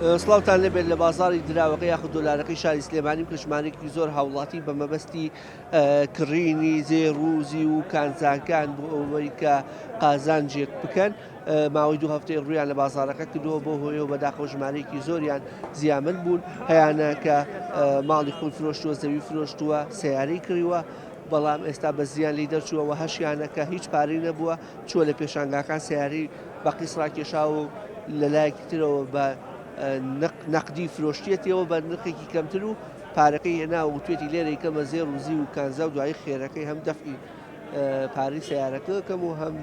سڵاوتان لێبێت لە بازاڕی دراوەکە یاخود دۆلارەکەی شاری سلێمانی کە ژمارەیەکی زۆر هاوڵاتی بە مەبەستی کڕینی زێڕ و زیو و کانزاکان بۆ ئەوەی کە قازانجێک بکەن ماوەی دوو هەفتەی ڕویان لە بازارەکە کردووە بۆ هۆیەوە بەداخەوە ژمارەیەکی زۆریان زیامن بوون هەیانە کە ماڵی خۆی فرۆشتووە زەوی فرۆشتووە سیارەی کڕیوە بەڵام ئێستا بە زیان لی دەرچووە و هەشیانە کە هیچ پارەی نەبووە چووە لە پێشانگاکان سیارەی بە قیست ڕاکێشاوە و لە لایەکی ترەوە بە نەقدی فرۆشتیەتیەوە بە نرخێکی کەمتر و پارەکەی هێنا و وتوێتی لێرەی کەمە زێڕ و زیو و کانزا و دوایی خێرەکەی هەم دەفعی پارەی سیارەکە کەم و هەم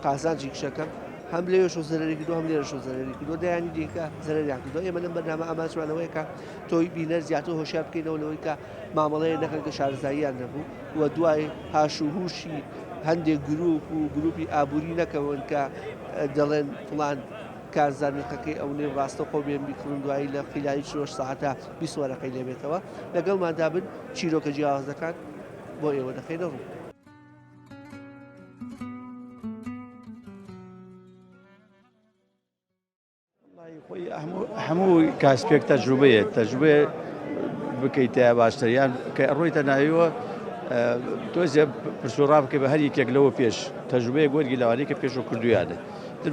قازانجی کشەکەم هەم لەوێش و زەرەری کردو هەم لێرەش و زەرەری کردو دەیانی دیکە زەرەریان کردو ئێمە لەم بەرنامە ئامانجمانەوەیە کە تۆی بینەر زیاتر هۆشیار بکەینەوە لەوەی کە مامەڵەیە نەکەن کە شارەزاییان نەبوو و دوای هاش و هوشی هەندێک گروپ و گروپی ئابووری نەکەون کە دەڵێن فڵان کانزا نرخەکەی ئەونەی ڕاستەوخۆ بێن بیکڕن دوایی لە خیلالی 48 ساعەتە 20 وەرەقەی لێبێتەوە لەگەڵماندا بن چیرۆکە جیاوازەکان بۆ ئێوە دەخەینە ڕوو. خۆی هەموو کاسپێک تەجروبەیە تەجروبەیە بکەیتە باشتر یان کە ڕۆیتە ناویەوە تۆزێ پرسوڕا بکە بە هەر یەکێک لەوە پێش تەجروبەیە وەرگی لەوانەیە کە پێش و کردویانە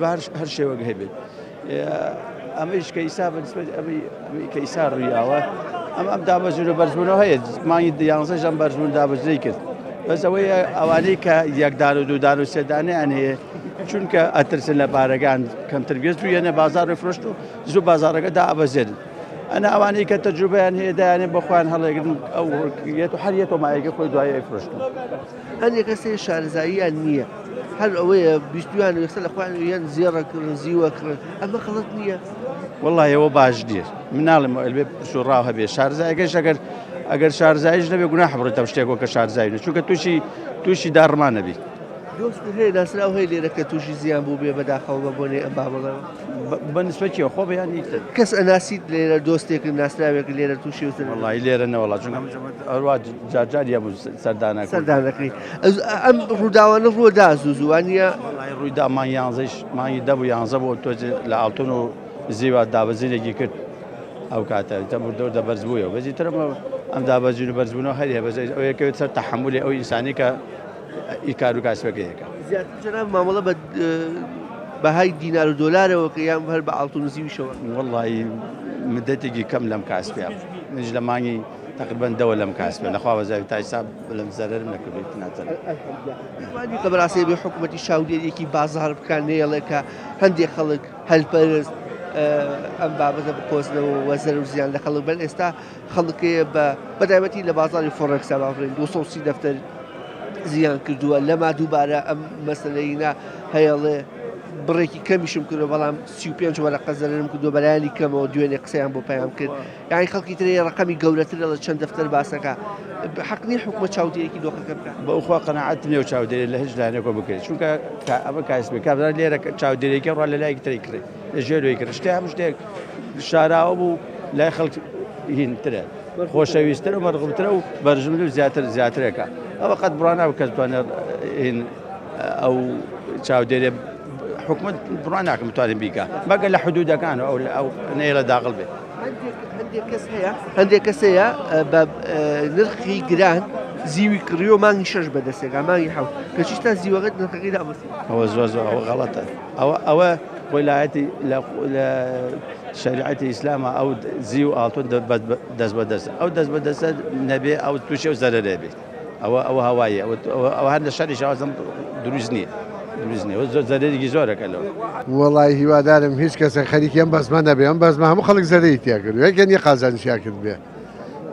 بە هەر شێوەک هەبێت ئەمەیش کە ئیسا بەنسبەت ئەمەی کە ئیسا ڕوویاوە ئەم ئەم دابەزین و بەرزبوونەوە هەیە مانگی یانزەش ئەم بەرزبوون دابەزینەی کرد بەس ئەوەی ئەوانەی کە یەکدان و دوودان و سێدانیان هەیە چونکە ئەترسن لە پارەکان کەمتر بێت زوو یەنە بازار فرۆشت و زوو بازارەکە دابەزێن ئەنا ئەوانەی کە تەجروبەیان هەیە دایانێ بە خۆیان هەڵێگرن ئەو یەت و هەر یەتۆ مایەکە خۆی دوایی فرۆشتن. هەندێک کەس هەیە شارەزاییان نییە هەر ئەوەیە بیستویان وێستا لە خۆیان یان زێڕە کڕن زیوە کڕن ئەمە خەڵەت نییە. وەڵڵاهی ئەوە باش نییە من ناڵێم ئەلبێ پرس و ڕاو هەبێ شارەزایەکەش ئەگەر ئەگەر شارەزاییش نەبێ گوناحە بڕۆیتە شتێکەوە کە شارەزایی نیە چونکە تووشی تووشی داڕمان نەبی. دۆست هەیە ناسراو هەیە لێرە کە تووشی زیان بوو بێ بەداخەوە بە بۆنەی ئەم بابەڵەوە بە نسبەت کێ خۆ بە یان هیتر کەس ئەناسیت لێرە دۆستێک ناسراوێک لێرە تووشی و زەرەر وەڵی لێرە نەوەڵا چونکە من ئەروا جارجار یەبوو سەردانەکە سەردانەکەی ئەم ڕووداوانە ڕوودا زوو زووانە وەڵی ڕوویدا مانگی یانزەیش مانگی دە بوو یانزە بۆ تۆزێ لە ئاڵتون و زیوا دابەزینێکی کرد ئەو کاتە دەبوو دە بەرز بوویەوە بەزی ترم ئەم دابەزین و بەرزبوونەوە هەریە بەس ئەوەیە کەوێت سەر تەحەمولی ئەو ئینسانی کە ئی کار و کاسبەکەیەکە. زیاتر جەناب مامەڵە بە بەهای دینار و دۆلارەوە کە یان هەر بە ئاڵتون و زیویشەوە؟ وەڵڵاهی مدەتێکی کەم لەم کاسبەیە منیش لە مانگی تقریبا دەوە لەم کاسبە لەخوا بەزاوی تا ئیستا بڵێم زەرەرم نەکردووە نازانم. وانی کە بەڕاستی بێ حکوومەتی چاودێریەکی بازاڕ بکات نەیەڵێ کە هەندێک خەڵک هەلپەرست ئەم بابەتە بقۆزنەوە و زەرەر و زیان لە خەڵک بەن ئێستا خەڵک هەیە بە بەتایبەتی لە بازاڕی فۆڕێکسا با بڵێین 230 دەفتەر زیان کردووە لەما دووبارە ئەم مەسەلەینا هەیەڵێ بڕێکی کەمیشم کردو بەڵام 35 وەرەقە زەرەرم کردو بەلایانی کەمەوە دوێنێ قسەیان بۆ پەیام کرد یانی خەڵکی تر هەیە ڕەقەمی گەورەتر لە چەند دەفتەر باسەکە حەق نییە حکومەت چاودێریی دۆخەکە بکات؟ بەوخوا قەناعەت نییە و چاودێری لە هیچ لایەنێکەوە بکرێت چونکە ئەمە کاسبێ کابرا لێرە چاودێریەکە ڕا لە لایەکی تری کرێ لە ژێرەوەی کرد شتێ هەموو شتێک شاراوە بوو لای خەڵک هینترە خۆشەویستتر و مەرغوبترە و بەرژمن و زیاتر زیاترێکە ئەوە قەت بڕا نابێت کەس بتوانێت هین ئەو چاودێرێ حکومت بڕا ناکەم بتوانێت بیکا مەگەر لە حدودەکان ئەو ئەو نەیڵە داغڵ بێت هەندێک کەس هەیە هەندێک کەس هەیە بە نرخی گران زیوی کڕیوە مانگی شەش بەدەستێکا مانگی حەوت کەچی تا زیوەکە نرخەکەی دابەزیوە ئەوە زۆر زۆر ئەوە غەڵەتە ئەوە ئەوە ویلایەتی لە شەریعەتی ئیسلامە ئەو زیو ئاڵتون دەست بە دەست ئەو دەست بە دەستە نەبێ ئەو تووشی ئەو زەرەرە بێت ئەوە ئەوە هەوایە ئەوە هەر لە شەری شازم دروست نییە دروست نییە زۆر زەرەرێکی زۆرەکە لەوە. وەڵای هیوادارم هیچ کەسێک خەریکی ئەم بەزمە نەبێ ئەم بەزمە هەموو خەڵک زەرەری تیا کردووە یەکێ نییە قازانجی کردبێ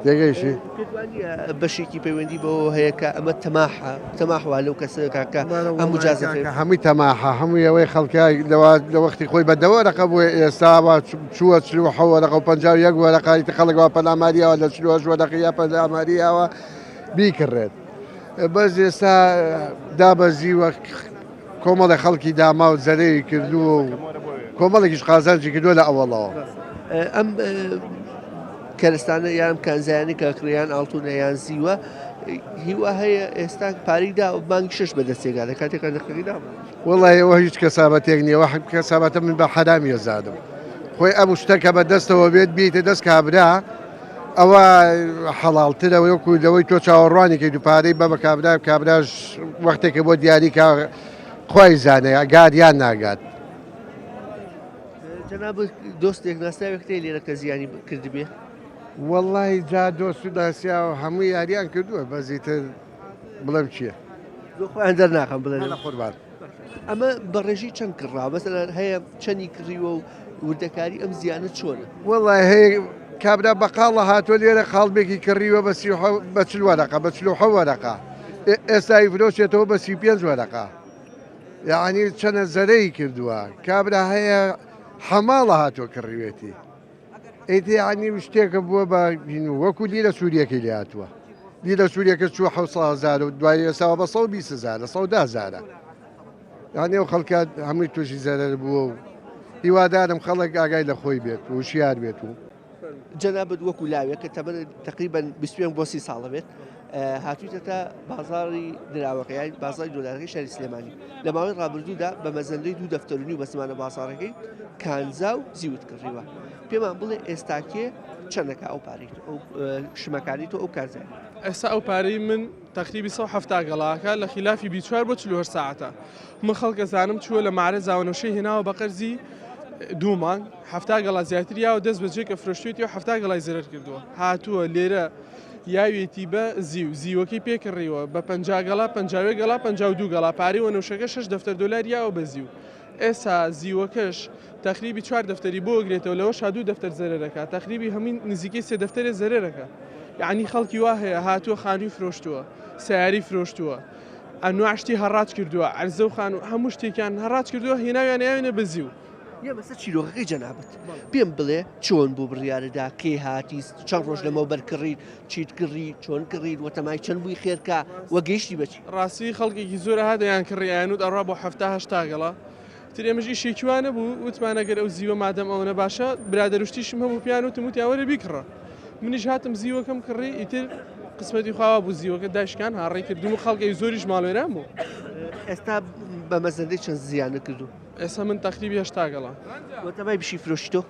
تێگەیشتی؟ پێت وا نییە بەشێکی پەیوەندی بەوە هەیە کە ئەمە تەماحە تەماح وا لەو کەسە دەکات کە ئەم مجازەفەیە هەمووی تەماحە هەمووی ئەوەی خەڵکە لە وەختی خۆی بە دە وەرەقە بووە ئێستا وا چووە 47 وەرەقە و 51 وەرەقە ئیتر خەڵک وا پەلاماریەوە لە 48 وەرەقە یا پەلاماریەوە بیکڕێت بەس ئێستا دابەزیوە کۆمەڵێ خەڵکی داما و زەرەری کردووە و کۆمەڵێکیش قازانجی کردووە لە ئەوەڵەوە. ئەم کەرستانە یان کانزایانی کە کڕیان ئاڵتونە یان زیوە هیوا هەیە ئێستا پارەی دا بانکی شش بەدەستێگا لە کاتێکا نرخەکەی دابەزی. وەڵی ئەوە هیچ کەسابەتێک نییە وە کەسابەتە من بە حەرامی ئەزانم. خۆی ئەم شتە کە بە دەستەوە بێت بیتە دەست کابرا ئەوە حەڵاڵترە وەکو لەوەی تۆ چاوەڕوانی کەیت و پارەی بە بە کابرا کابراش وەختێکە بۆ دیاری کا خوای زانێ ئەگات یان ناگات. جەنابت دۆستێک ناسراوێک هەیە لێرە کە زیانی کردبێ؟ وەڵڵاهی جا دۆست و ناسیاو هەموو یاریان کردووە بەس ئیتر بڵێم چییە؟ زۆر خۆیان دەرناخەن بڵێن. بەڵێ قوربان. ئەمە بە ڕێژەی چەند کڕا مەسەلەن هەیە چەندی کڕیوە و وردەکاری ئەم زیانە چۆنە؟ وەڵڵاهی هەیە کابرا بەقاڵە هاتووە لێرە قاڵبێکی کڕیوە بە سی بە چل وەرەقە بە 47 وەرەقە ئێستا ئیفرۆشێتەوە بە 35 وەرەقە یعنی چەنە زەرەی کردووە کابرا هەیە حەماڵە هاتووە کڕیوێتی ئیتر یعنی شتێکە بووە بە وەکو لیرە سووریەکەی لێ هاتووە لیرە سووریەکە چووە 700 هزار و دوای ئێستاوە بە 120 هزارە 110 هزارە یعنی ئەو خەڵکە هەمووی تووشی زەرەر بووە و هیوادارم خەڵک ئاگای لە خۆی بێت و شیار بێت و جەنابت وەکو لاوێک کە تەمەنت تقریبا 25 بۆ 30 ساڵە بێت هاتوویتەتە بازاڕی دراوەکە یان بازاڕی دۆلارەکەی شاری سلێمانی لە ماوەی ڕابردوودا بە مەزەندەی دوو دەفتەر و نیو بە زمانە بازاڕەکەی کانزا و زیوت کڕیوە پێمان بڵێ ئێستاکێ چەندەکە ئەو پارەی تۆ ئەو شمەکانی تۆ ئەو کانزای ئێستا ئەو پارەی من تەقریبی 170 گەڵاکە لە خلافی 24 بۆ 48 ساعتە من خەڵکە زانم چووە لە مارە زاوەنەوشەی هێناوە بە قەرزی دوو مانگ حەفتا گەڵا زیاتر یاوە دەست بەجێ کە فرۆشتوێتی و حەفتا گەڵای زەرەر کردووە هاتووە لێرە یاوێتی بە زیو زیوەکەی پێ کڕیوە بە 50 گەڵا 50 گەڵا 52 گەڵا پارەی وەنەوشەکە شش دەفتەر دۆلار یاوە بە زیو ئێسا زیوەکەش تەقریبی چوار دەفتەری بۆ گرێتەوە لەوە شا دوو دەفتەر زەرەرەکە تەقریبی هەمووی نزیکەی سێ دەفتەرێ زەرەرەکە یعنی خەڵکی وا هەیە هاتووە خانووی فرۆشتووە سیاری فرۆشتووە ئەنواع شتی هەڕاج کردووە عەرزە و خانوو هەموو شتێکیان هەڕاج کردووە هێناویان یاوێنە بە زیو. یەمە سەر چیرۆکەکەی جەنابت پێم بڵێ چۆن بوو بڕیارەدا کەی هاتی چەند ڕۆژ لەمەوبەر کڕیت چیت کڕی چۆن کڕیت وە تەمای چەند بووی خێرکە وە گەیشتی بەچی؟ ڕاستی خەڵکێکی زۆر هات دەیان کڕی ئەیانوت ئەڕا بۆ حەفتا هەشتا گەڵا تر ئێمەش ئیشێکی وا نەبوو وتمان ئەگەر ئەو زیوە مادەم ئەوەنە باشە برادەر و شتیشم هەبوو پێیان وتم وتیان وەرە بیکڕە منیش هاتم زیوەکەم کڕی ئیتر قسمەتی خوا وا بوو زیوەکە داشکان هاڕی کردم و خەڵکی زۆریش ماڵوێران بوو. ئێستا بە مەزەندەی چەند زیانت کردوو؟ ئێستا من تەقریبی 80 گەڵا. بەتەمای بشی فرۆشی تۆ؟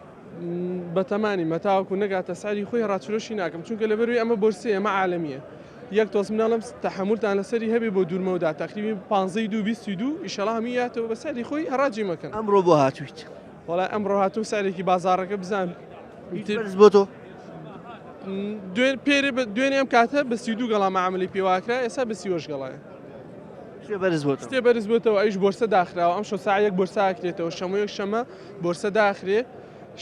بەتەمانی مەتاوەکو نەگاتە سعری خۆی ڕاچرۆشی ناکەم چونکە لەبەروی ئەمە بۆرسەیە ئەمە عالەمیە یەک تۆز مناڵم تەحەمولتان لەسەری هەبێ بۆ دوورمەودا تەقریبی پانزەی دوو بیستی دوو ئیشەڵا هەمووی یاتەوە بە سعری خۆی هەڕاجی مەکەن. ئەمڕۆ بۆ هاتوویت؟ وەڵای ئەمڕۆ هاتووم سعرێکی بازاڕەکە بزانم. هیچ بەرز بۆ تۆ؟ دوێن پێرێ دوێنێ ئەم کاتە بە 32 گەڵا معاملەی پێواکرا ئێستا بە 38 گەڵایە. شتێ بەرز بۆتەوە. شتێ بەرز بۆتەوە ئەویش بۆرسە داخراوە ئەمشەو ساعە یەک بۆرسە ئەکرێتەوە شەمە یەک شەمە بۆرسە داخرێ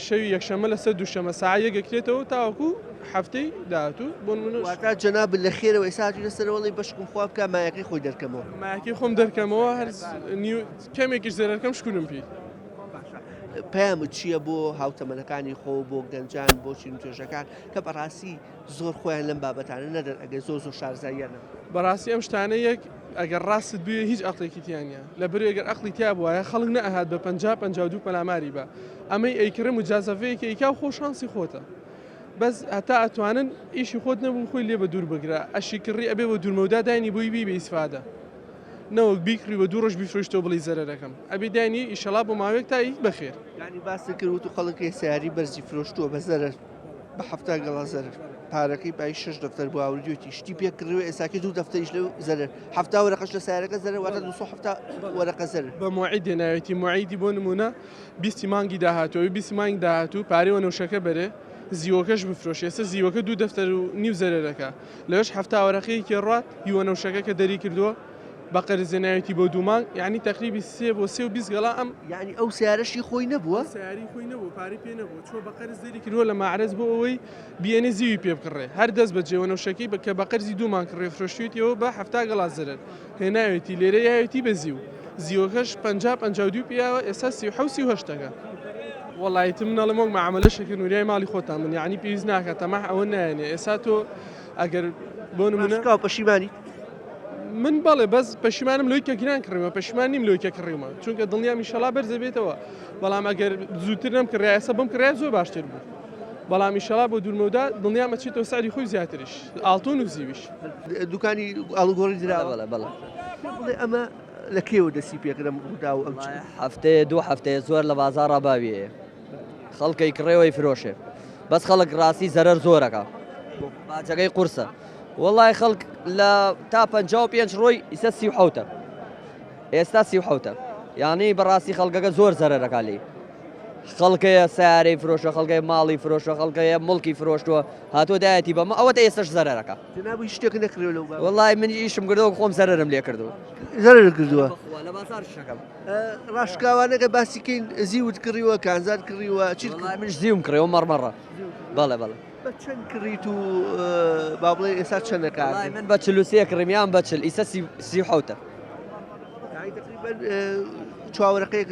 شەوی یەکشەمە لەسەر دووشەمە ساعە یەک ئەکرێتەوە تاوەکو هەفتەی داهاتوو بۆ نمونە واتا جەنابت لە خێرەوە ئێستا هاتوویتە سەرەوە ئەڵێی بەشکم خوا بکا مایەکەی خۆی دەرکەمەوە. مایەکەی خۆم دەرکەمەوە هەر نیو کەمێکیش زەرەرکەم شکورم پێی. باشە پەیامت چییە بۆ هاوتەمەنەکانی خۆ بۆ گەنجان بۆ چین و توێژەکان کە بەڕاستی زۆر خۆیان لەم بابەتانە نەدەن ئەگەر زۆر زۆر شارەزاییان نەبێت؟ بەڕاستی ئەم شتانە یەک ئەگەر ڕاستت بوێ هیچ ئەقڵێکی تیا نییە لەبەرئ ئەگەر ئەقڵی تیا بوایە خەڵک نەئەهات بە 50 52 پەلاماری بە ئەمەی ئەیکڕێ مجازەفەیەکی ئەیکا و خۆ شانسی خۆتە بەس هەتا ئەتوانن ئیشی خۆت نەبوو خۆی لێ بە دوور بگرە ئەشی کڕی ئەبێ بە دوورمەودا داینی بۆی بی بە ئیسفادە نەوەک بیکڕی و دوو ڕۆژ بیفرۆشتەوە بڵێی زەرەرەکەم ئەبێ داینی ئیشەڵا بۆ ماوەیەک تا ئی بەخێر. یانی باست کرد وتو خەڵک هەیە سەیارەی بەرزی فرۆشتووە بە زەرەر بە 70 گەڵا زەرەر پارەکەی بای شەش دەفتەر بۆ ئاوردوێتی شتی پێ کڕیوە ئێستاکە دوو دەفتەریش لەو زەرەر 70 وەرەقەش لە سەیارەکە زەرەر واتە 270 وەرەقە زەرەر. بە مۆعید دێناوێتی مۆعیدی بۆ نموونە بیستی مانگی داهاتوو ئەوی بیستی مانگی داهاتوو پارەی وەنەوشەکە بەرێ زیوەکەش بفرۆشێ ئێستا زیوەکە دوو دەفتەر و نیو زەرەرەکە لەوێش 70 وەرەقەیەکی ڕات هی وەنەوشەکە کە دەری کردووە بە قەرز هێناوێتی بۆ دوو مانگ یانی تەقریبی سێ بۆ سێ و بیست گەڵا ئەم یانی ئەو سەیارەشی خۆی نەبووە؟ سەیارەی خۆی نەبووە پارەی پێ نەبووە چووە بە قەرز دەری کردووە لە مەعرەز بۆ ئەوەی بیەنێ زیوی پێ بکڕێ هەر دەست بەجێ وەنەوشەکەی بە کە بە قەرزی دوو مانگ کڕیوە فرۆشتویەتیەوە بە 70 گەڵا زەرەر هێناوێتی لێرە یاوێتی بە زیو زیوەکەش 50 52 پیاوە ئێستا 37 38 دەکا. وەڵا ئیتر من ئەڵێم وەک مەعامەلە شەکر نوریای ماڵی خۆتان بن یانی پێویست ناکات تەماح ئەوە نایەنێ ئێستا تۆ ئەگەر بۆ نمونە ڕاشکاو پەشیمانیت؟ من بەڵێ بەس پەشیمانم لۆی کە گران کڕیومە پەشیمان نیم لۆی کە کڕیومە چونکە دڵنیام ئیشەڵا بەرز دەبێتەوە بەڵام ئەگەر زووتر نەم کڕیا ئێستا بم کڕیا زۆر باشتر بوو بەڵام ئیشەڵا بۆ دوورمەودا دڵنیام ئەچێتەوە سعری خۆی زیاتریش ئاڵتون و زیویش. دوکانی ئاڵوگۆڕی دراوە؟ بەڵێ بەڵێ. پێم بڵێ ئەمە لە کەیەوە دەستی پێکرد ئەم ڕووداو و ئەم چ؟ هەفتەیە دوو هەفتەیە زۆر لە بازاڕا باوی هەیە. خەڵکەی کڕێوەی فرۆشێ بەس خەڵک ڕاستی زەرەر زۆرەکە باجەکەی قورسە وەڵای خەڵک لە تا 55 ڕۆی ئیسە 37 ئێستا 37 یعنی بەڕاستی خەڵکەکە زۆر زەرەرەکە لێی خەڵکەیە سیارەی فرۆشە خەڵکەی ماڵی فرۆشە خەڵکەیە مڵکی فرۆشتووە هاتۆ دایەتی بەمە ئەوە ئێستش زەرەرەکە جنابی شتێک نەکرێ لەو وەڵای من ئیشم کردەوە خۆم زەرەرم لێ کردو زەرەر کردووە لە بازار شەکەم ڕاشکاوانەکە باسی کەین زیوت کڕیوە کانزات کڕیوە چیت وەڵای منش زیوم کڕیوە مەڕمەڕە بەڵێ بەڵێ بە چەند کڕیت و با بڵێ ئێستا چەندەکە وەڵای من بە 43 کڕیم یان بە 40 ئیسە 37 چاوەرەقەیەک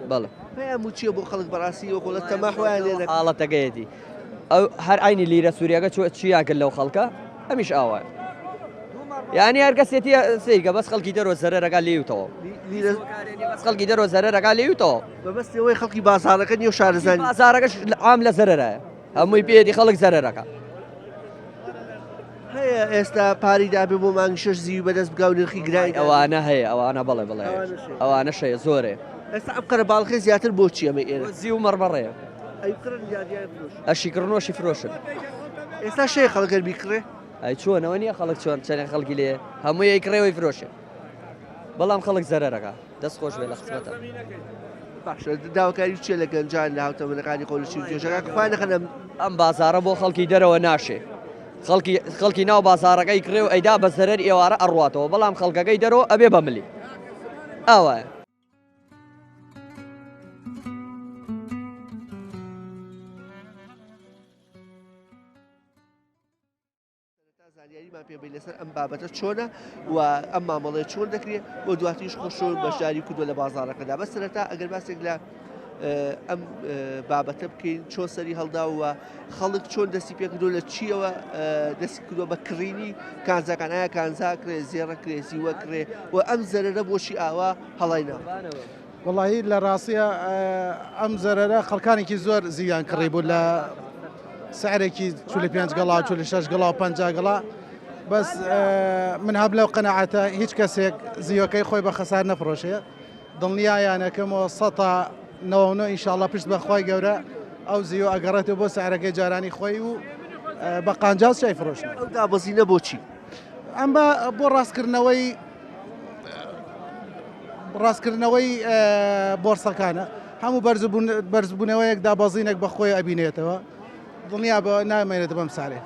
بەڵێ پەیام و چییە بۆ خەڵک بەڕاستی وەکۆ لە تەماح وایان لێ نەکەن. حاڵەتەکەیەتی ئەو هەر عینی لیرە سووریەکە چۆ چیان کرد لەو خەڵکە ئەمیش ئاوایە یعنی هەر کەسێتی سەیرکە بەس خەڵکی دەرەوە زەرەرەکە لێیوتەوە لیرە بەس خەڵکی دەرەوە زەرەرەکە لێیوتەوە بەبەستی ئەوەی خەڵکی بازاڕەکە نیە و شارەزا نیە. بازاڕەکەش عام لە زەرەرایە هەمووی پێیەتی خەڵک زەرەرەکە. هەیە ئێستا پارەی دابێ بۆ مانگی شەش زیوی بەدەست بگا و نرخی گرانی دابێ؟ ئەوانە هەیە ئەوانە بەڵێ بەڵێ ئەوانەش هەیە زۆرێ. ئێستا ئەم قەرەباڵخەی زیاتر بۆ چی ئەمەی ئێرە؟ زیو مەڕمەڕەیە. ئەی بکڕن یا دیای فرۆشن؟ ئەشی کڕن و ئەشی فرۆشن. ئێستا شەیە خەڵک گەر بیکڕێ؟ ئەی چۆن ئەوە نییە خەڵک چۆن چەنێ خەڵکی لێیە هەمووی ئەیکڕێ و ئەیفرۆشێ بەڵام خەڵک زەرەرەکا. دەست خۆش بێ لە خزمەتە. باشە داواکاری چیە لە گەنجان لە هاوتەمەنەکانی خۆ لە چین توێژەکان کە خۆیان نەخەنە ئەم بازاڕە بۆ خەڵکی دەرەوە ناشێ خەڵکی خەڵکی ناو بازاڕەکەی کڕێ و ئەیدا بە زەرەر ئێوارە ئەڕواتەوە بەڵام خەڵکەکەی دەرەوە ئەبێ بە ملی ئاوایە. سەرەتا زانیاریمان پێ بەی لەسەر ئەم بابەتە چۆنە و ئەم مامەڵەیە چۆن دەکرێت و دواتریش خۆشۆن بەشداری کردووە لە بازاڕەکەدا بە سەرەتا ئەگەر باسێک لە ئەم بابەتە بکەین چۆن سەری هەڵدا و خەڵک چۆن دەستی پێکردو لە چیەوە دەستی کردووە بە کڕینی کانزاکان ئایا کانزا کرێ زێڕە کرێ زیوە کرێ و ئەم زەرەرە بۆچی ئاوا هەڵای ناوە؟ وەڵاهی لە ڕاستیا ئەم زەرەرە خەڵکانێکی زۆر زیویان کڕی بوو لە سعرێکی 45 گەڵا 46 گەڵا و 50 گەڵا بەس من هەب لەو قەنەعەتە هیچ کەسێک زیوەکەی خۆی بە خەسار نەفرۆشێ دڵنیایانەکەمەوە سەتا نەوەنۆ ئینشاءاللە پشت بە خوای گەورە ئەو زیوە ئەگەڕێتەوە بۆ سعرەکەی جارانی خۆی و بە قانجاز چای فرۆشن ئەو دابەزینە بۆچی؟ ئەمە بۆ ڕاستکردنەوەی ڕاستکردنەوەی بۆرسەکانە هەموو بەرزبوونەوەیەک دابەزینێک بە خۆی ئەبینێتەوە دڵنیا بە نامێنێت بەم سارێ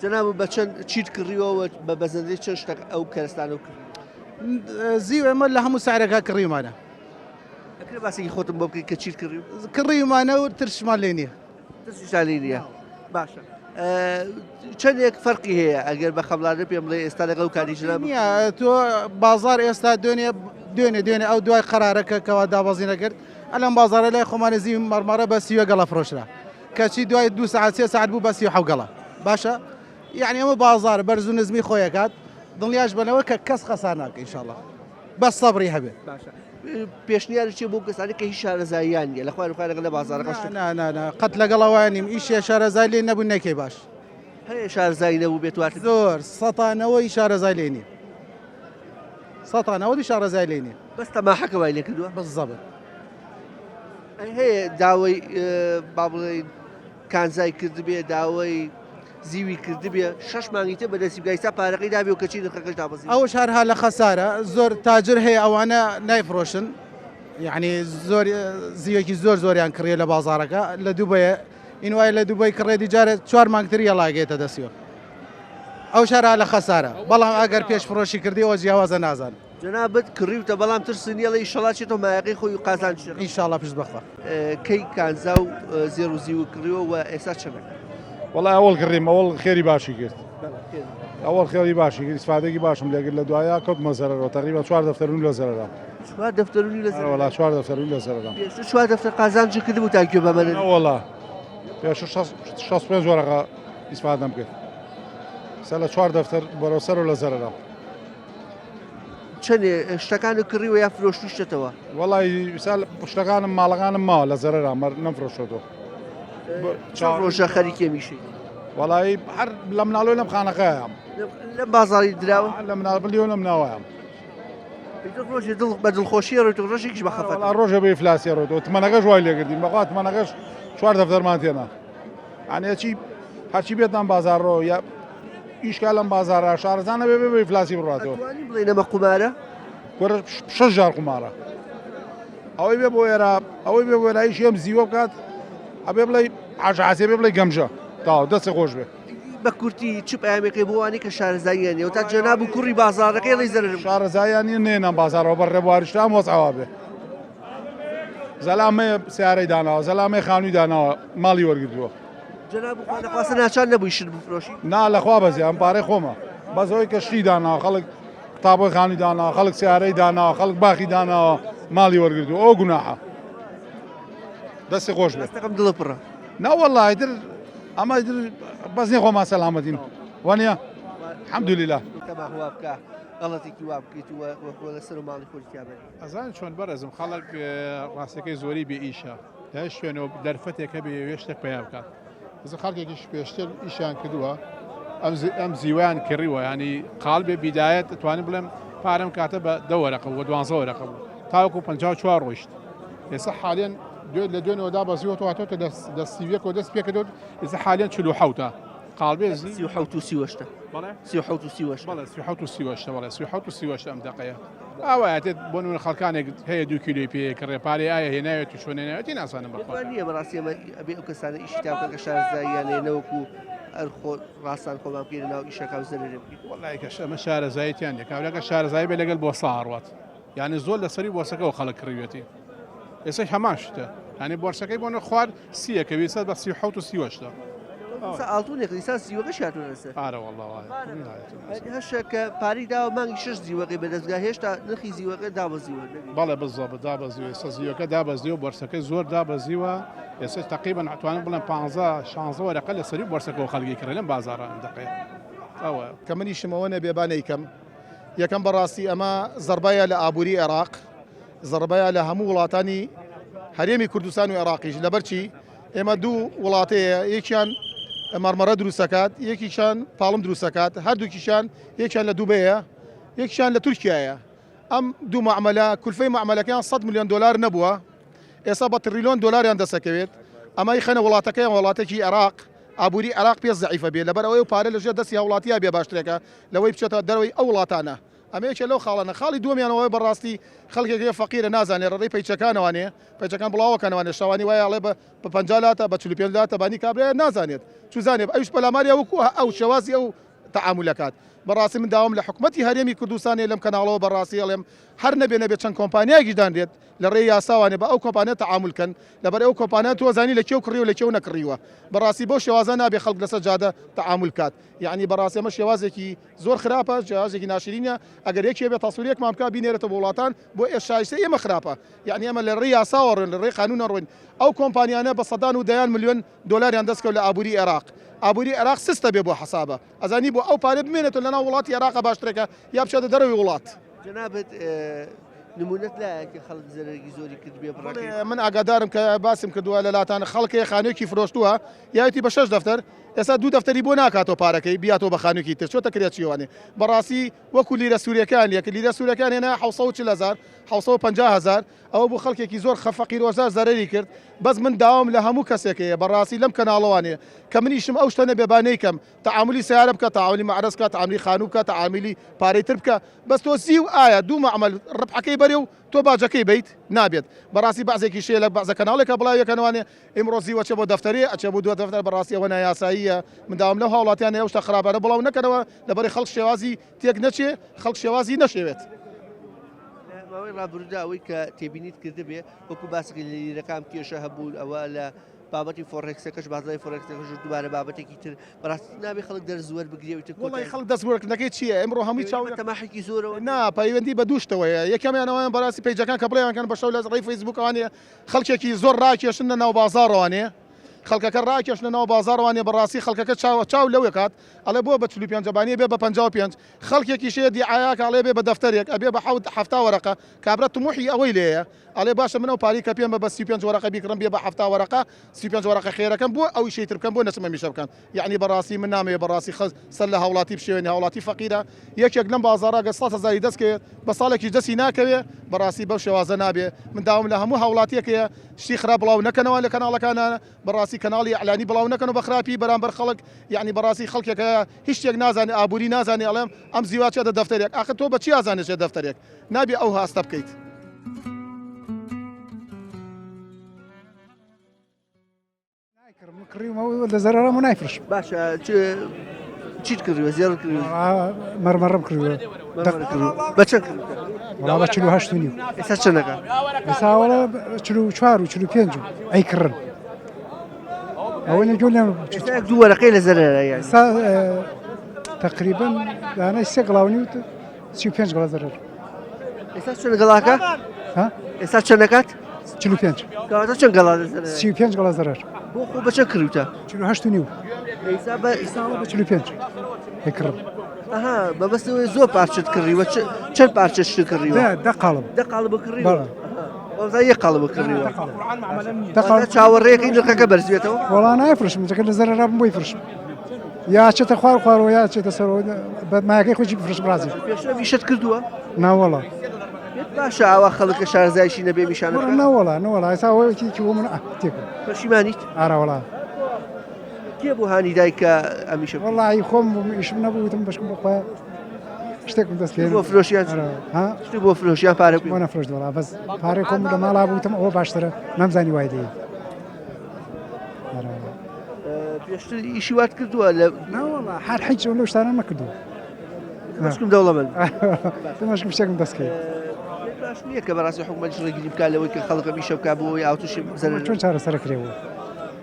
جەناب بە چەند چیت کڕیەوە بە بەزەندەی چەند شتەک ئەو کەرستانە و کڕی زیو ئێمە لە هەموو سارەکە کڕیمانە ئەکرێ باسێکی خۆتم بۆ بکەیت کە چیت کڕی کڕیمانە و ترشمان لێ نییە ترسیشتان لێ نییە باشە چەندێک فەرقی هەیە ئەگەر بە خەمڵانە پێم بڵێ ئێستا لەگەڵ کاتی ژنان نییە تۆ بازار ئێستا دوێنێ دوێنێ دوێنێ ئەو دوای قەرارەکە کەوا دابەزینە کرد ئەلم بازارە لای خۆمانە زی مەرمەرە بە سیوە گەڵە فرۆشرا کەچی دوای دو ساعت سێ ساعت بوو بە سی حەو گەڵە باشە یعنی ئەمە بازار بەرز و نزمی خۆیەکات دڵنیاش بەنەوە کە کەس خەسار ناکە ئینشاءاللە بەس سەبری هەبێت. باشە پێشنیاری چیە بۆ کەسانی کە هیچ شارەزاییان نیە لە خۆیان خۆیان لەگەڵ لە بازاڕەکە شت نا نا نا قەت لەگەڵ ئەوان نیم ئیشێ شارەزای لێ نەبوو نەکەی باش هەیە شارەزایی نەبوو بێت وات زۆر سەتانەوەی شارەزای لێ نیە سەتانەوەی شارەزای لێ نیە بەس تەماحەکە وای لێ کردووە بالضبط ئەی هەیە داوای با بڵێین کانزای کردبێ داوای زیوی کردبێ شەش مانگی تر بەدەستی بگا ئیستا پارەکەی دابێ و کەچی نرخەکەش دابەزی. ئەوش هەرها لە خەسارە زۆر تاجر هەیە ئەوانە نایفرۆشن یعنی زۆر زیوێکی زۆر زۆریان کڕیە لە بازارەکە لە دوبەیە این وای لە دوبەی کڕێ دیجارە چوار مانگتر یەڵاگێتە دەستیەوە ئەو شارە لە خەسارە بەڵام ئەگەر پێش فرۆشی کردی ئەوە جیاوازە نازان جەنابت کڕیوتە بەڵام ترسی نیە ئەڵێ ئیشەڵا چێتەوە مایەکەی خۆی و قازانجی دەکات. ئینشاڵا پشت بەخوا. کەی کانزا و زێڕ و زیوت کڕیوە و ئێستا چەندە؟ وەڵا ئەوەڵ کڕیم ئەوەڵ خێری باشی کرد ئەوەڵ خێری باشی کرد ئیسفادەیەکی باشم لێ کرد لە دوایە کەوتمە زەرەرەوە تەقریبا چوار دەفتەر و نیو لە زەرەرام. چوار دەفتەر و نیو لە زەرەرام؟ وەڵا چوار دەفتەر و نیو لە زەرەرام. پێشتر چوار دەفتەر قازانجی کردبوو تا گوێ بەمە نەدەی؟ نەوەڵا پێشتر 65 وەرەقە ئیسفادەم کرد سە لە چوار دەفتەر بەرەو سەرەوە لە زەرەرام. چەندێ شتەکانت کڕیوە یا فرۆشتوشتەتەوە؟ وەڵی سال شتەکانم ماڵەکانم ماوە لە زەرەرا مەر نەمفرۆشتەوە. چەند ڕۆژە خەریکی ئەمیشەی؟ وەڵی هەر لە مناڵۆ لەم خانەقایام. لەم بازاڕی دراوە؟ لە مناڵ بلیۆ لەم ناوەیام. ئیتر ڕۆژێ دڵ بە دڵخۆشی ڕۆیت و ڕۆژێکیش بە خەفەت. وەڵا ڕۆژێ بە ئیفلاسی ڕۆیتەوە تمەنەکەش وای لێکردین بەخوا تمەنەکەش چوار دەفتەرمان تێنا یانی هەرچی هەرچی بێت ئەم بازاڕۆ یا ئیشکا لەم بازاڕە شارەزا نەبێ بێ بە ئیفلاسی بڕاتەوە. ئەتوانی بڵێین ئەمە قومارە؟ کورە شەش جار قومارە ئەوەی بێ بۆ ئێرە ئەوەی بێ بۆ ئێرە ئیشی ئەم زیوە بکات ئەبێ بڵێ عاژعازێ بێ بڵێ گەمژە تاو دەستی خۆش بێ. بە کورتی چ پەیامێکی بۆ وانەی کە شارەزاییان نیە و تا جەناب و کوڕی بازاڕەکەی ڵی زەرەرم. شارەزاییان نیە نەیەنە ئەم بازاڕەوە بە ڕێبواریشتە ئەم وەزعەوە بێ. زەلامێ سیارەی داناوە زەلامێ خانووی داناوە ماڵی وەرگرتووە. جەناب و خوانەخواستە ناچار نەبووی شت بفرۆشی؟ نا لەخوا بەزێ ئەم پارەی خۆمە بەس ئەوەی کە شتی داناوە خەڵک تابۆی خانووی داناوە خەڵک سیارەی داناوە خەڵک باخی داناوە ماڵی وەرگرتووە ئەو گوناحە. دەستی خۆش بێت. دەستەکەم دڵە پڕە. نەوەڵا ئیتر ئەمە ئیتر بەس نیە خۆمان سەلامەتین وانە الحمدلله. تەماح وا بکە غەڵەتێکی وا بکەیت و وە لەسەر و ماڵی خۆی تیا بەری. ئەزانی چۆن بەڕێزم خەڵک ڕاستەکەی زۆری بێ ئیشە لە هەر شوێنەوە دەرفەتێک هەبێ یەوێ شتێک پەیا بکات. ئێستا خەڵکێکیش پێشتر ئیشیان کردووە ئەم زیوەیان کڕیوە ینی قال بێ بیدایەت توانم بڵێم پارەم کاتە بە دە وەرەقە بوو دوانزە وەرەقە بوو تاوەکو 54 ڕۆیشت ئێستا حالیان لە دوێنەوە دابەزیوە تو هاتۆتە دە سیویەکەوە دەست پێکردوت ئێستا حالیان 47 قالبێ 37 و 38 بەڵێ 37 و 38 بەڵێ 37 و 38 بەڵێ 37 و 38 ئەم دەقەیە ئاوایەتێت بۆ نمونە خەڵکانێک هەیە دوو کیلۆی پێ کڕێ پارەی ئایا هێناوێت و چۆن هێناوێتی نازانم بەخوا. پێت وا نییە بەڕاستی ئەمە ئەبێ ئەو کەسانە ئیشی تا بکەن کە شارەزاییان هەیە نەوەکو هەر خۆ ڕاستان خۆمان بکەینە ناو ئیشەکە و زەرەرێ بکەین. وەڵای کەش ئەمە شارەزاییتیان نییە کابراکە شارەزایی بێ لەگەل بۆسە ئەڕوات یعنی زۆر لەسەری بۆسەکەەوە خەڵک کڕیوێتی ئێستا هەمان شتە یعنی بۆرسەکەی بۆ نە خوار سیەکە ویسە بە 37 و 38 ئێستا ئاڵتونێک ئیسا زیوەکەش هاتوونە سەر. ئارە وەڵا وایە. هەشە کە پارەی داوە مانگی شەش زیوەکەی بەدەستگا هێشتا نرخی زیوەکە دابەزیوە. بەڵێ بالضبط دابەزیوە ئێستا زیوەکە دابەزیوە بۆرسەکەی زۆر دابەزیوە ئێستا تقریبا ئەتوانم بڵێم 15 16 وەرەقە لە سەری بۆرسەکەەوە خەڵکی کڕێ لەم بازاڕە ئەم دەقەیە ئەوە. کە منیشم ئەوە نەبێ با نەیکەم یەکەم بەڕاستی ئەمە زەربەیە لە ئابووری عێراق زەربەیە لە هەموو وڵاتانی هەرێمی کوردستان و عێراقیش لەبەرچی ئێمە دوو وڵاتەیە یەکیان مەڕمەڕە دروستەکات یەکیشان پاڵم دروستەکات هەردووکیشان یەکیان لە دوبەیە یەکیشان لە تورکیایە ئەم دوو معمەلە کولفەی معمەلەکەیان 100 میلیۆن دلار نەبووە ئێستا بە تریلیۆن دلاریان دەسەکەوێت ئەمە خەنە وڵاتەکەیان وڵاتێکی عێراق ئابووری عێراق پێ زەعیفە بێ لەبەر ئەوەی پارە لەژێر دەستی هاوڵاتییا بێ باشترێکە لەوەی بچێتە دەرەوەی ئەو وڵاتانە ئەمە یەکێ لەو خاڵانە خاڵی دووەمیان ئەوەیە بەڕاستی خەڵکێک هەیە فەقیرە نازانێ ڕێی پەیچەکانەوانێ پەیچەکان بڵاوەکەنەوانێ شەوانی وایە ئەڵێ بە 50 لاتە بە 45 لاتە بانی کابرایە نازانێت چوزانێ ئەویش پەلاماریا وەکو ئەو شێوازی ئەو تەعامولەکات بەڕاستی من داوام لە حکومەتی هەرێمی کوردستانێ لەم کەناڵەوە بەڕاستی ئەڵێم هەر نەبێ نەبێ چەند کۆمپانیایەکیش دانرێت لە ڕێی یاساوانێ بە ئەو کۆمپانیا تەعامول کەن لەبەر ئەو کۆمپانیا تۆ زانی لە کێو کڕیوە لە کێو نەکڕیوە بەڕاستی بەو شێوازە نابێ خەڵک لەسەر جادە تەعامول کات یعنی بەڕاستی ئەمە شێوازێکی زۆر خراپە شێوازێکی ناشرینە ئەگەر یەکێ بێ تەسویرێکمان بکا بینێرێتە بۆ وڵاتان بۆ ئێ شایستەی ئێمە خراپە یعنی ئێمە لە ڕێی یاساوە ڕۆین لە ڕێی قانونە ڕۆین ئەو کۆمپانیانە بە سەدان و دەیان ملیۆن دۆلاریان دەستکەوت لە ئابووری عێراق ئابووری عێراق سستە بێ بۆ حەسابە ئەزانی بۆ ئەو پارە بمێنێتەوە لەناو وڵاتی عێراق باشترێکە یا بچێتە دەرەوەی وڵات. جەنابت نمونەت لایە کە خەڵک زەرەرێکی زۆری کردبێ بڕەکەی؟ من ئاگادارم کە باسم کردووە لە لاتان خەڵکێ خانوویەکی فرۆشتووە یاوێتی بە شەش دەفتەر ئێستا دوو دەفتەری بۆ ناکاتەوە پارەکەی بیاتەوە بە خانوویەکی تر چۆتە کرێچیوانێ بەڕاستی وەکو لیرە سووریەکان یەک لیرە سوورەکان هێنا 740 هەزار 750 هەزار ئەوە بوو خەڵکێکی زۆر خە فەقیر وەزار زەرەری کرد بەس من داوام لە هەموو کەسێک هەیە بەڕاستی لەم کەناڵەوانێ کە منیشم ئەو شتە نەبێ با نەیکەم تەعامولی سەیارە بکە تەعامولی مەعرەز بکە تەعاملی خانوو بکە تەعاملی پارەی تر بکە بەس تۆ زیو ئایا دوو مەعمەل ڕبحەکەی بەرێ و تۆ باجەکەی بەیت نابێت بەڕاستی بەعزێکیش هەیە لە بەعزە کەناڵێکە بڵاویەکەنەوانێ ئیمڕۆ زیو ئەچێ بۆ دەفتەرێ ئەچێ بۆ دو دەفتەر بەڕاستی ئەوە نایاساییە من داوام لەو هاوڵاتیانە ئەو شتە خراپانە بڵاو نەکەنەوە لەبەری خەڵک شێوازی تێک نەچێ خەڵک شێوازی نەشێوێت. لە ماوەی ڕابردوودا ئەوەی کە تێبینیت کردبێ وەکو باسێکی لە لیرەکان کێشە هەبوو ئەوە لە بابەتی فۆڕێکسەکەش بازاری فۆڕێکسەکەش دووبارە بابەتێکی تر بەڕاستی نابێ خەڵک دەرس وەربگرێ و تر وەڵی خەڵک دەست وەرگرتنەکەی چییە ئمڕۆ هەمووی چاو تەماحێکی زۆرەوە نا پەیوەندی بە دوو شتەوە هەیە یەکەمیان ئەوەیان بەڕاستی پەیجەکان کە بڵێیان کەن بە شەو لە ڕێی فەیسبووکەوانێ خەڵکێکی زۆر ڕاکێشن لە ناو بازاڕەوانێ. خەڵکەکە ڕاکێشنە ناو بازاڕ وانیە بەڕاستی خەڵکەکە چاو چاو لەوێ کات ئەڵێ بۆ بە 45 بانیە بێ بە 55 خەڵکێکیش هەیە دیعایەکە ئەڵێ بێ بە دەفتەرێک ئەبێ بە حەوت حەفتا وەرەقە کابرا تموحی ئەوەی لێیە ئەڵێ باشە من ئەو پارەی کە پێم بە بە 35 وەرەقە بیکڕم بێ بە حەفتا وەرەقە 35 وەرەقە خێرەکەم بۆ ئەو ئیشەی تر بکەم بۆ نەچم ئەم ئیشە بکەم یەعنی بەڕاستی من نامەوێ بەڕاستی خەز سەر لە هاوڵاتی بشێوێنی هاوڵاتی فەقیرە یەکێک لەم بازاڕە گەر سەد هەزاری دەست کەوێ بە ساڵێکیش دەستی ناکەوێ بەڕاستی بەو شێوازە نابێ من داوام لە هەموو هاوڵاتیەک هەیە شتی خراپ بڵاو نەکەنەوە لە کەناڵەکانا بەڕاستی کەناڵی ئیعلانی بڵاو نەکەنەوە بە خراپی بەرامبەر خەڵک یەعنی بەڕاستی خەڵکێک هەیە هیچ شتێک نازانێ ئابوری نازانێ ئەڵێم ئەم زیوا چێتە دەفتەرێک ئاخر تۆ بە چی ئازانێ چێ دەفتەرێک نابێ ئەو هاستە بکەیت. نایکڕم من کڕیومە و لە زەرەرم و نایفرۆشم. باشە چیت کڕیوە زێڕت کڕیوە؟ مەرمەڕم کڕیوە. مەرمەڕت کڕیوە بە چەند کڕیوتە؟ وەڵا بە 48 و نیو. ئێستا چەندەکە؟ ئێستا وەڵا 44 و 45 و ئەیکڕن. ئەوە نە گوێ لێم ئێستا یەک دوو وەرەقەی لە زەرەرە یان؟ ئێستا تقریبا دانەی سێ گڵاو نیو 35 گڵا زەرەر. ئێستا چەند گەڵاکە؟ ئێستا چەند دەکات؟ 45. کەواتە چەند گەڵا لە زەرەر؟ 35 گەڵا زەرەر. بۆ خۆ بە چەند کڕیوتە؟ 48 و نیو. ئێستا بە ئێستا بە 45 ئەیکڕم. ئەها مەبەست ئەوەیە زۆر پارچەت کڕیوە چەند پارچە شتت کڕیوە؟ دە دە قاڵب. دە قاڵب کڕیوە؟ بەڵێ. وەڵا یەک قاڵب کڕیوە. دە قاڵب. چاوەڕێیەکەی نرخەکە بەرز بێتەوە؟ وەڵا نایفرۆشم چەکە لە زەرەرا بم بۆی فرۆشم. یا چێتە خوار خوارەوە یا چێتە سەرەوە بە مایەکەی خۆشی بفرۆشم ڕازی. پێشتر ئیشت کردووە؟ ناوەڵا. پێت باشە ئاوا خەڵک کە شارەزایشی نەبێ میشانە بکات؟ نەوەڵا نەوەڵا ئێستا ئەوە یەکێکی بۆ من تێکم. پەشیمانیت؟ ئارە وەڵا. کێ بوو هانی دای کە ئەمیشە بکەیت؟ وەڵی خۆم بووم ئیشم نەبوو وتم بەشکم بۆ خۆیان شتێکم دەست پێ بۆ فرۆشیان ها شتێک بۆ فرۆشیان پارە بۆ نەفرۆشت وەڵا بەس پارەی خۆم لە ماڵا بووتم ئەوە باشترە نەمزانی وای دێ. پێشتر ئیشی وات کردووە لە ناوەڵا هەر حیچ لەو شتانە نەکردووە. مەشکم دەوڵەمەند مەشکم شتێکم دەست کرد. باش نییە کە بەڕاستی حکومەتیش ڕێگری بکات لەوەی کە خەڵک ئەم ئیشە بکات بۆ ئەوەی ئاوتوشی زەرەر چۆن چارەسەرە کرێ بوو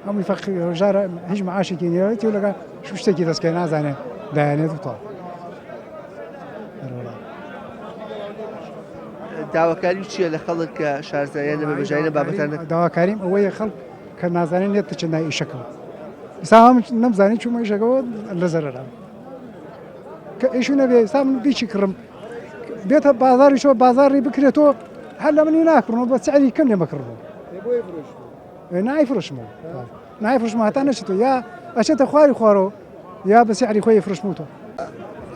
هەمووی فەقیر هەژارە هیچ معاشێکی نییە تێ لەگە شتێکی دەستکەی نازانێ دایانێت و تەواو. داواکاری چییە لە خەڵک کە شارەزاییان نەبێ بەژای لە بابەتانە؟ داواکاریم ئەوەیە خەڵک کە نازانێت نێت بچێت ناو ئیشەکەوە ئێستا هەم نەمزانی چوومە ئیشەکەوە لە زەرەرام کە ئیش نەبێ ئێستا من بیچی کڕم بێتە بازاری شۆ بازاری بکرێتەوە هەر لە منی ناکڕنەوە بە سعری کەم لێ مەکڕنەوە نایفرۆشمەوە نایفرۆشمەوە هەتا نەچێتەوە یا ئەچێتە خواری خوارەوە یا بە سعری خۆی فرۆشمەوە.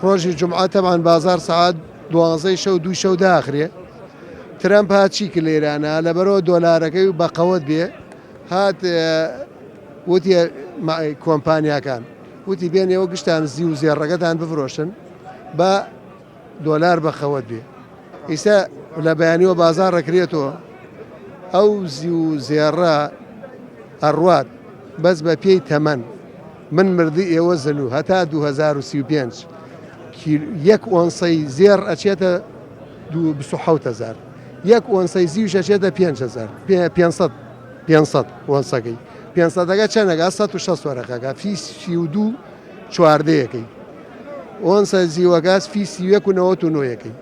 ڕۆژی جومعە تەبعەن بازاڕ سەعات دوانزەی شەو دووی شەو داخرێ ترەمپ هات چی کرد لە ئێرانە لەبەرەوە دۆلارەکەی بە قەوەت بێ هات وتی کۆمپانیاکان وتی بێنەوە گشتان زی و زێڕەکەتان بفرۆشن بە دۆلار بە خەوت بێ ئیستا لە بەیانیوە بازاڕ ئەکرێتەوە ئەو زیو و زێڕە ئەڕوات بەس بە پێی تەمەن من مردی ئێوە زنوو هەتا 2035 یەک ئۆنسەی زێڕ ئەچێتە 27 هزار یەک ئۆنسەی زیوش ئەچێتە 5 هزار 500 500 ئۆنسەکەی 500ەکە چەنەکە 160 وەرەقەکە فی 32 چواردەیەکەی ئۆنسە زیوەگاز فی 31 و 99 یەکەی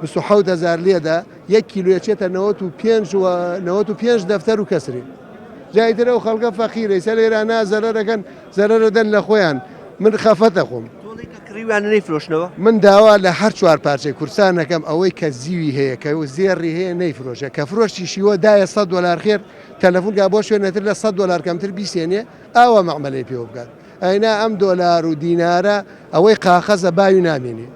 27 هزار لێدا یەک کیلۆ ئەچێتە 95 و 95 دەفتەر و کەسرێ جا ئیتر ئەو خەڵکە فەقیرە ئیستا لێرە زەرەرەکەن زەرەرەدەن لە خۆیان من خەفەتە خۆم. تۆڵەی کە کڕیویانە نەیفرۆشنەوە؟ من داوا لە هەر چوار پارچەی کوردستان ئەکەم ئەوەی کە زیوی هەیە کە زێڕی هەیە نەیفرۆشێ کە فرۆشتیشیوە دایە سەد دۆلار خێر تەلەفون کا بۆ شوێنەتر لە سەد دۆلار کەمتر بیسێنێ ئاوا مەعمەلەی پێوە بکات ئەینا ئەم دۆلار و دینارە ئەوەی قاقەزە باوی نامێنێ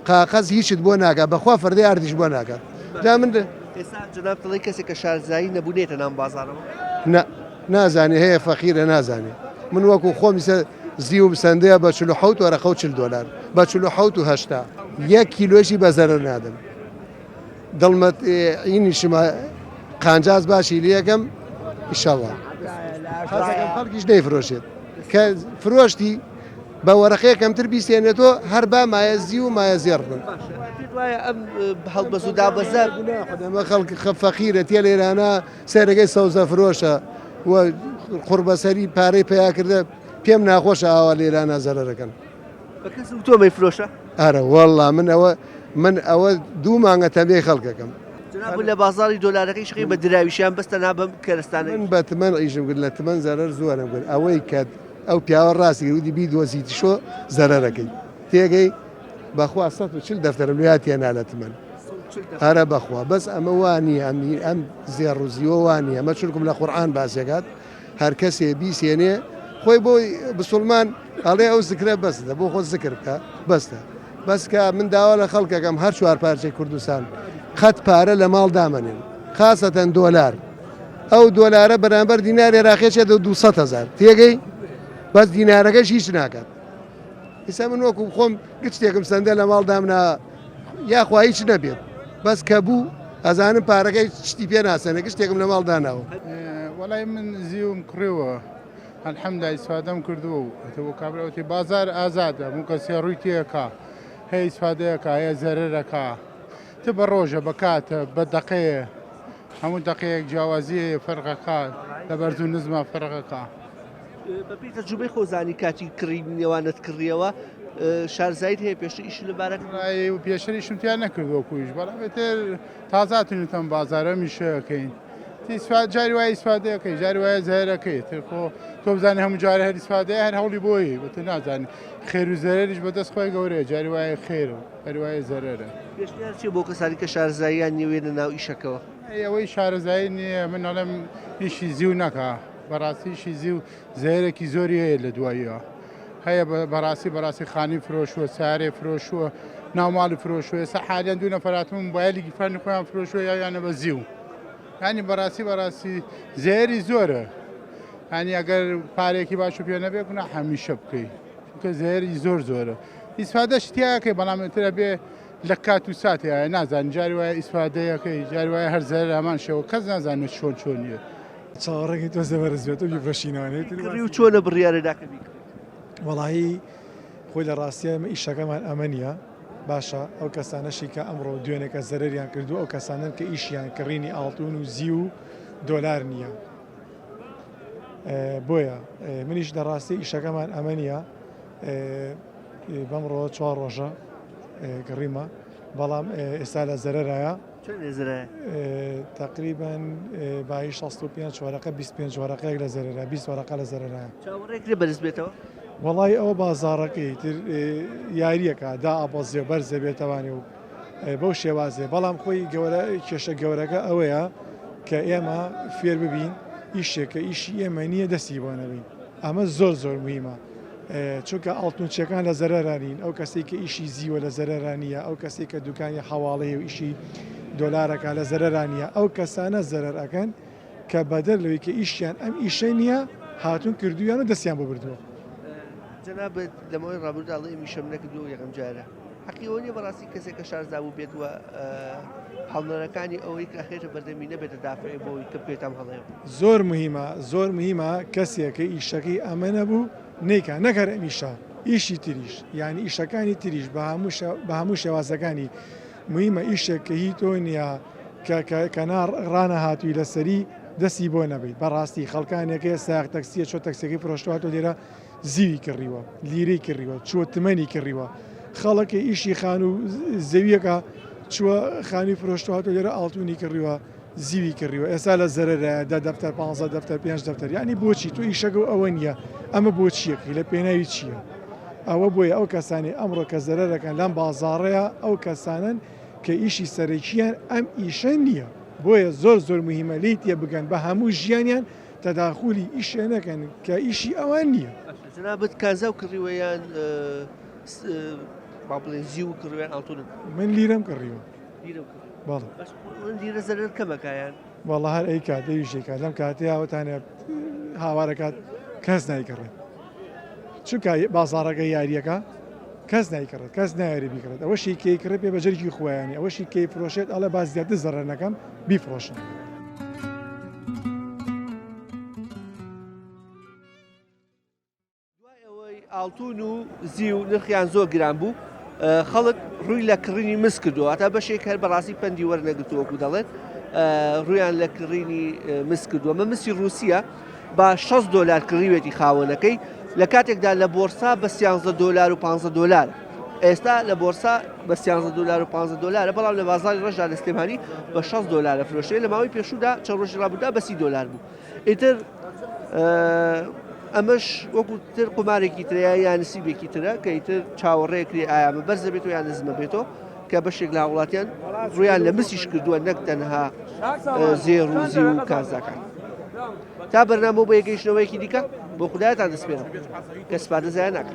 قاقەز هیچت بۆ ناکات بەخوا فەردەی ئاردیش بۆ ناکات جا من ئێستا جەناب دەڵێی کەسێک کە شارەزایی نەبوو نێتە نام بازاڕەوە؟ نا نازانێ هەیە فەقیرە نازانێ من وەکو خۆم ئیسە زیوم سەندەیە بە 47 وەرەقە و 40 دۆلار بە 47 و 80 یەک کیلۆشی بە زەرەر نادەم دڵمەت ئینیشمە قانجاز باشی لەکەم ئیشەڵا حەزەکەم خەڵکیش نەیفرۆشێت کە فرۆشتی بە وەرەقەیە کەمتر بیسێنێتەوە هەر با مایە زیو و مایە زێڕ بن. پێت وایە ئەم هەڵبەز و دابەزە ئەمە خەڵک فەقیرە تێ لێرانە سەرەکەی سەوزە فرۆشە و قوڕبەسەری پارەی پیا کردە پێم ناخۆشە ئاوا لێرانە زەرەرەکەن. بە کەس وتووە مەیفرۆشە؟ ئەرە وەڵا من ئەوە من ئەوە دوو مانگە تەمبێی خەڵکەکەم. جەناب لە بازاڕی دۆلارەکەی شقی بە دراویشیان بەس تەنها بەم کەرەستانە من بە تمەن ئیشم کرد لە تمەن زەرەر زۆرم کرد ئەوەی کە ئەو پیاوە ڕاستی کرد وتی بیدۆزیتیشۆ زەرەرەکەی تێگەی بەخوا 140 دەفتەرم لێ تێنا لە تمەن هەرە بەخوا بەس ئەمە وا نییە ئەم ئەم زێڕ و زیوە وا نییە ئەمە چونکم لە قورئان باسێکات هەر کەسێ بیسێنێ خۆی بۆی بسوڵمان ئەڵێ ئەو زکرە بەستە بۆ خۆ زکر بکە بەستە بەس کە من داوا لە خەڵکەکەم هەر چوار پارچەی کوردستان قەت پارە لە ماڵ دامەنێن خاصەتەن دۆلار ئەو دۆلارە بەرامبەر دینار عێراقی چێتە 200 هزار تێگەی بەس دینارەکەش هیچ ناکات ئیسا من وەکو خۆم گشتێکم سندە لە ماڵ دامنا یاخوا هیچ نەبێت بەس کە بوو ئەزانم پارەکەی شتی پێ ناسەنە گشتێکم لە ماڵ داناوە. وەڵای من زیوم کڕیوە الحمدللە ئیسفادەم کردووە و ئەتە بۆ کابرا وتی بازار ئازادە هەموو کەسێ ڕووی تێکا هەیە ئیسفادەیەکا هەیە زەرەرەکا تە بە ڕۆژە بە کاتە بە دەقەیە هەموو دەقەیەک جیاوازی هەیە فەرقەکا لە بەرز و نزما فەرقەکا. بەپێی تەجروبەی خۆزانی کاتی کڕینی نێوانت کڕیەوە شارزایت هەیە پێشتر ئیش لەبارە پێشتر ئیشم تیا نەکردووە کویش بەڵام ئیتر تازاتونتەم بازارە میشەکەین جاری وای ئیسفادەکەی جاری وایە زەرەکەی تر خۆ تۆ بزانانی هەموو جارە هەر ئیسفادەیە هەر هەوڵی بۆی بەتە نازانی خێر و زەرەریش بەدەست خۆی گەورەیە جاری وایە خێر و هەر وایە زەرەرە. پێشنیار چیە بۆ کەسانی کە شارەزاییان نیە وێنە ناو ئیشەکەوە؟ ئەوەی شارەزایی نییە من ئەڵێم ئیشی زیو نەکا بەڕاستی ئیشی زیو زەرەرێکی زۆری هەیە لە دواییەوە هەیە بەڕاستی بەڕاستی خانی فرۆشووە سارێ فرۆشووە ناوماڵی فرۆشووە ئێستا حالیان دوو نەفەراتم موبایلی گیرفانی خۆیان فرۆشووە یاویانە بە زیو ینی بەڕاستی بەڕاستی زێری زۆرە ینی ئەگەر پارێکی باش و پێ نەبێ گونا هەمیشە بکەی چونکە زێری زۆر زۆرە ئیسفادەش تیاکەی بەڵام ترە بێ لە کات و ساتێ نازانین جاری وایە ئیسفادەیەکەی جاری وایە هەر زەرەر هەمان شێوە کەس نازانێت چۆن چۆنیە. چاوەڕێکەی تۆزێ بەرز بێت و بیفرۆشینەوە. کڕی و چۆنە بڕیارە دا کە بیکڕیت؟ وەڵایی خۆی لە ڕاستیا ئێمە ئیشەکەمان ئەمە نییە باشە ئەو کەسانەشی کە ئەمڕۆ و دوێنێکە زەرەریان کردووە ئەو کەسانەن کە ئیشیان کڕینی ئاڵتون و زیو و دۆلار نییە بۆیە منیش لە ڕاستی ئیشەکەمان ئەمە نییە بەمڕۆ چوار ڕۆژە کڕیمە بەڵام ئێستا لە زەرەرایە. چەند لە زەرەرایە؟ تەقریبەن بایی 65 وەرەقە 25 وەرەقەیەک لە زەرەرە 20 وەرەقە لە زەرەرایە. چاوەڕێ کرێ بەرز بێتەوە؟ وەڵای ئەوە بازاڕەکەی تر یاریەکە دا ئابەزێ و بەرز دەبێتەوانێ و بەو شێوازێ بەڵام خۆی گەورە کێشە گەورەکە ئەوەیە کە ئێمە فێر ببین ئیشێک کە ئیشی ئێمە نییە دەستی بۆ نەبین ئەمە زۆر زۆر مهمە چونکە ئاڵتونچیەکان لە زەرەرا نین، ئەو کەسەی کە ئیشی زیوە لە زەرەرا نییە، ئەو کەسەی کە دوکانی حەواڵەیە و ئیشی دۆلارەکە لە زەرەرا نییە، ئەو کەسانە زەرەر ئەکەن کە بەدەر لەوەی کە ئیشیان ئەم ئیشە نییە هاتوون کردوویان و دەستیان بۆ بردووە. جەنابت لە ماوەی ڕابردوودا ئەڵێی ئەم ئیشەم نەکردووە و یەکەم جارە. حەقی ئەوە نییە بەڕاستی کەسێک کە شارەزا بووبێت و هەڵنەرەکانی ئەوەی کە ئەخرێتە بەردەمی نەبێتە دافعێ بۆ ئەوەی کە بکەوێتە ئەم هەڵەیەوە. زۆر مهیمە زۆر مهیمە کەسێک کە ئیشەکەی ئەمە نەبوو نەیکا نەک هەر ئەم ئیشە ئیشی تریش یانی ئیشەکانی تریش بە هەموو بە هەموو شێوازەکانی مهیمە ئیشێک کە هی تۆ نییە کە کە کە نا ڕانەهاتووی لەسەری دەستی بۆ نەبەیت بەڕاستی خەڵکانێک هەیە سایەق تەکسیە چۆ تەکسیەکەی فرۆشتووە هاتووە لێرە زیوی کڕیوە، لیرەی کڕیوە، چووە تمەنی کڕیوە، خەڵک ئیشی خانوو زەویەکە چووە خانووی فرۆشتووە هاتووە لێرە ئاڵتونی کڕیوە، زیوی کڕیوە، ئێستا لە زەرەرایە دە دەفتەر، پانزە دەفتەر، پێنج دەفتەر، یانی بۆچی تۆ ئیشەکە و ئەوە نییە، ئەمە بۆچیەکەی لە پێناوی چییە؟ ئەوە بۆیە ئەو کەسانەی ئەمڕۆ کە زەرەرەکەن لەم بازاڕەیە ئەو کەسانەن کە ئیشی سەرەکییان ئەم ئیشە نییە، بۆیە زۆر زۆر مهیمە لێی تێبگەن بە هەموو ژیانیان تەداخولی ئیشێ نەکەن کە ئیشی ئەوان نییە. باشە جەنابت کانزاو کڕیوە یان با بڵێن زیو کڕیوە یان ئاڵتونت؟ من لیرەم کڕیوە. لیرەم کڕیوە. بەڵێ. باش لیرە زەرەر کەمەکا یان؟ وەڵا هەر ئەیکات ئەویش ئەیکات لەم کاتەیا وتانێ هاوارەکات کەس نایکڕێت چونکە بازاڕەکە یاریەکە کەس نایکڕێت کەس نایەری بیکڕێت ئەوەشی کەی کڕێ پێ بەجەرگی خۆیانی ئەوەشی کەی فرۆشێت ئەڵێ با زیاتر زەرەر نەکەم بیفرۆشم. دوای ئەوەی ئاڵتون و زیو نرخیان زۆر گران بوو خەڵک ڕووی لە کڕینی مس کردووە هەتا بەشێک هەر بەڕاستی پەندی وەرنەگرتووە وەکو دەڵێن ڕوویان لە کڕینی مس کردووە مە مسی ڕووسیە بە 6 دۆلار کڕیوێتی خاوەنەکەی لە کاتێکدا لە بۆرسا بە 13 دۆلار و 15 دۆلار. ئێستا لە بۆرسا بە 13 دلار و 15 دلارە بەڵام لە بازاری ڕەشدا لە سلێمانی بە 60 دلارە فرۆشێ لە ماوەی پێشوودا چەند ڕۆژی ڕابردوودا بە 30 دلار بوو ئیتر ئەمەش وەکو تر قومارێکی ترە یان نسیبێکی ترە کە ئیتر چاوەڕێکری ئایا بە بەرزە بێت و یان نزمە بێتەوە کە بەشێک لە هاوڵاتیان ڕویان لە مسیش کردووە نەک تەنها زێڕ و زیو و کانزاکان تا بەرنامە بۆ یەکەیشنەوەیەکی دیکە بۆ خدایتان دەسپێرم کە سپاردە زایە ناکات.